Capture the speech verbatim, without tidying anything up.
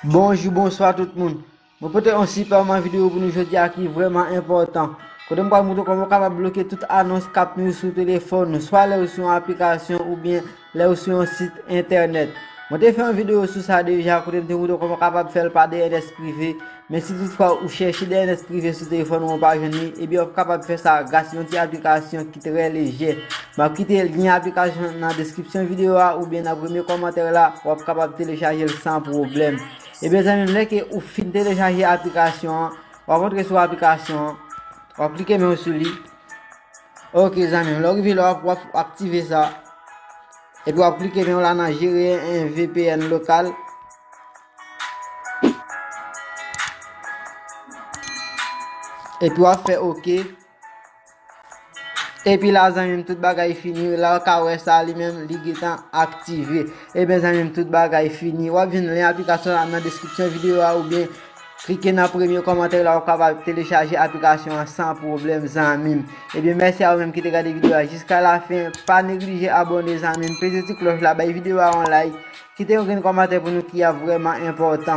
Bonjou, bonswa tout moun. Mwen pote yon sipèman videyo pou nou jodi a ki vrèman enpòtan. Kote m pral montre kòman w kapab bloke tout anons k ap nuiz sou telefòn ou, swa lè ou sou yon aplikasyon oubyen lè ou sou yon sit entènèt. Mwen te fè yon videyo sou sa deja, kote m te montre w kòman w kapab fè l pa D N S prive. Men si toutfwa ou chèche D N S prive sou telefòn ou, ou pa jwenn li, ebyen w ap kapab fè sa gras yon ti aplikasyon ki trè lejè. M ap kite lyen aplikasyon nan deskripsyon videyo a oubyen nan premye kòmantè la, w ap kapab telechaje l san pwoblèm. Ebyen zanmi m, lè ke ou fin telechaje aplikasyon an, w ap antre sou aplikasyon an, w ap klike men w sou li. Ok zanmi m, lè w rive la, w ap, w ap aktive sa. Epi w ap klike men w la nan jere en V P N lokal. Epi w ap fè ok. Epi la zanmi m, tout bagay fini. La w ka wè sa li menm, li gentan aktive. Ebyen zanmi m, tout bagay fini. W ap jwenn lyen aplikasyon la nan deskripsyon videyo a oubyen klike nan premye kòmantè la, w kapab telechaje aplikasyon an san pwoblèm zanmi m. Ebyen mèsi a ou menm ki te gade videyo a jiska lafen. Pa neglije abòne zanmi m, peze ti klòch la, bay videyo a yon like, kite yon grenn kòmantè pou nou ki ap vrèman enpòtan.